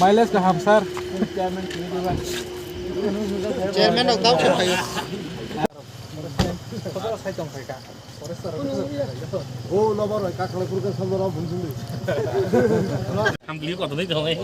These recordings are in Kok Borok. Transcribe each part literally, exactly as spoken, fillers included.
Mileage kaham, sir. Chairman rok tamo se phaio. O lobo roi kakhwlai phuru khe sobo rok bumsing di. Ham bili koto dei tong ai.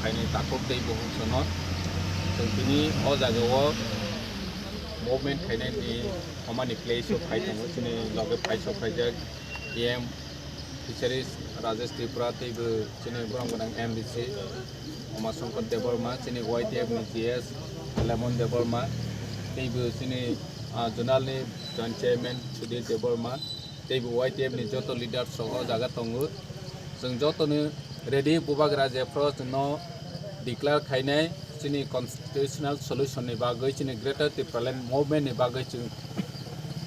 Phainai takhuk tei bukhuk sono chwng tini o jagao movement khainani thomani place o phai tongo, chini loge phai sok phaijak E M Fisheries Rajesh Tripura tei bo chini borom gwnang M D C Uma Shankar Debbarma, chini Y T F ni G S Lemon Debbarma, tei bo chini, ah, zonal ni joint chairman Sudhir Debbarma, tei bo Y T F ni joto leaders rok o jaga tongo. Chwng joto no ready, bubagra jephru chwngno declare khainai chini constitutional solution ni bagwi, chini Greater Tipraland movement ni bagwi chwng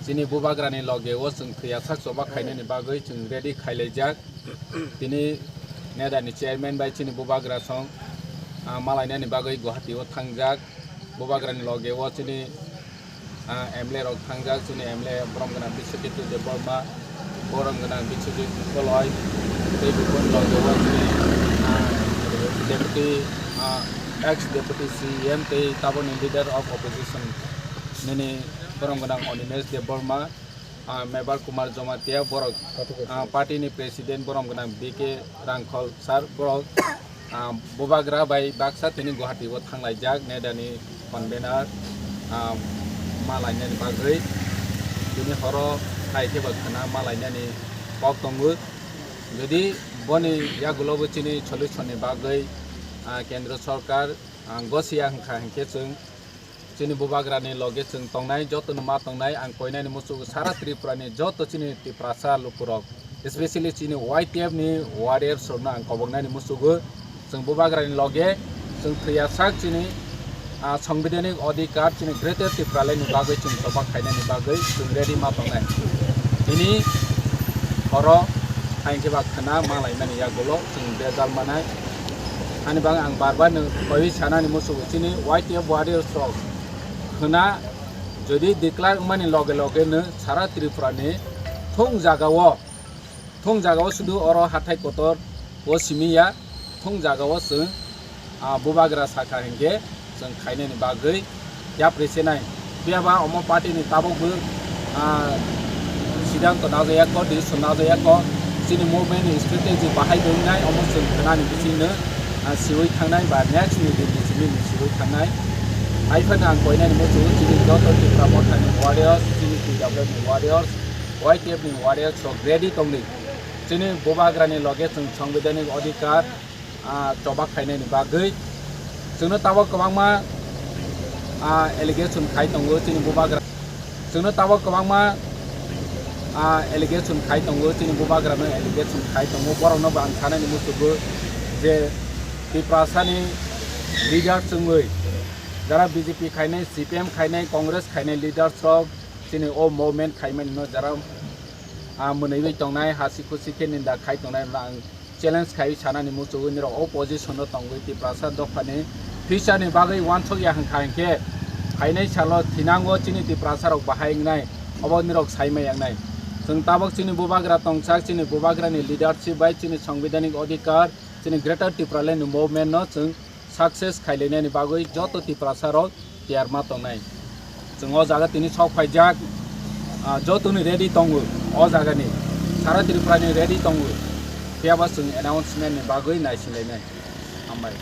chini bubagra ni loge o chwng thwiyasak choba khainani bagwi chwng ready khailaijak. Tini NEDA ni chairman bai chini bubagra song, ah, malainani bagwi Guwahati o thangjak. Bubagra ni loge o chini, ah, M L A rok thangjak, chini M L A borom gwnang Biswajit Debbarma, borom gwnang Biswajit Koloi, tei bini loge o chini, ah, deputy, ah, ex deputy C E M tei taboni leader of opposition nini borom gwnang Animesh Debbarma, ah, Mebar Kumar Jamatia borok, ah, party ni president borom gwnang B K Rangkhol sir borok, ah, bubagra bai baksa tini Guwahati o thanglaijak NEDA ni convener, ah, malainani bagwi tini horo hai khe bo khwna malainani kok tongo. Jodi boni yagulo bo chini solution ni bagwi, ah, Kendra Sorkar, ah, gosiya hwnkha hinkhe chwng chini bubagrani loge chwng tongnai, jotono ma tongnai, ang koinani muchungo sara Tripurani joto chini Tiprasa lukurok, especially chini Y T F ni warriors rokno ang koboknani muchungo. Chwng bubagrani loge chwng thwiyasak chini, ah, sangbidhanik adhikar chini Greater Tipraland ni bagwi chwng choba khainani bagwi chwng ready ma tongnai. Tini oro hai khe ba khwna ma laimani yagulo chwng bejal manai. Ani bagwi ang bar bar no koi sanani muchungo chini Y T F warriors rok khwna jodi declare wngmani loge loge no sara Tripura ni thung jaga o, thung jaga o sudu oro hathai kotor o simi ya, thung jaga o chwng, ah, bubagra sakha hinkhe chwng khainani bagwi yapri se nai. Phiya ba omo party ni tabuk bo, ah, siddhanto najaya kho, decision najaya kho. Chini movement ni strategy bahai bo wngnai, omo chwng khwnani bisingno, ah, siwi thangnai ba next ni din ni simi ni siwi thangnai. Hai phano ang koinani muchungo chini joto Tipra Motha ni warriors, chini T W F ni warriors, Y T F ni warriors rok ready tongdi. Chini bubagra ni loge chwng sangbidhanik adhikar, ah, choba khainani bagwi. Chwngno tabuk kwbangma, ah, allegation khai tongo chini bubagra. Chwngno tabuk kwbangma, ah, allegation khai tongo chini bubagrano allegation khai tongo. Borokno bo ang sanani muchungo je Tiprasani leader chwngwi jara B J P khainai, C P M khainai, Congress khainai leaders rok chini o movement khaimani no jara, ah, mwnwiwi tongnai, hasi khusi khe ninda khai tongnai, ang challenge khai sanani muchungo nirok o position o tongwi Tiprasa dophani future ni bagwi uansuk ya hwnkha hinkhe phainai salo thinango chini Tiprasa rok bahai wngnai, obo nirok sai mai wngnai. Chwng tabuk chini bubagra tongsak, chini bubagrani leadership bai chini sangbidhanik adhikar, chini Greater Tipraland ni movement no chwng success khailainani bagwi joto Tiprasa rok tiyar ma tongnai. Chwng o jaga tini sok phaijak, ah, jotoni ready tongo o jagani, sara Tripurani ready tongo. Phiya ba chwng announcement ni bagwi naisinlainai. Hambai.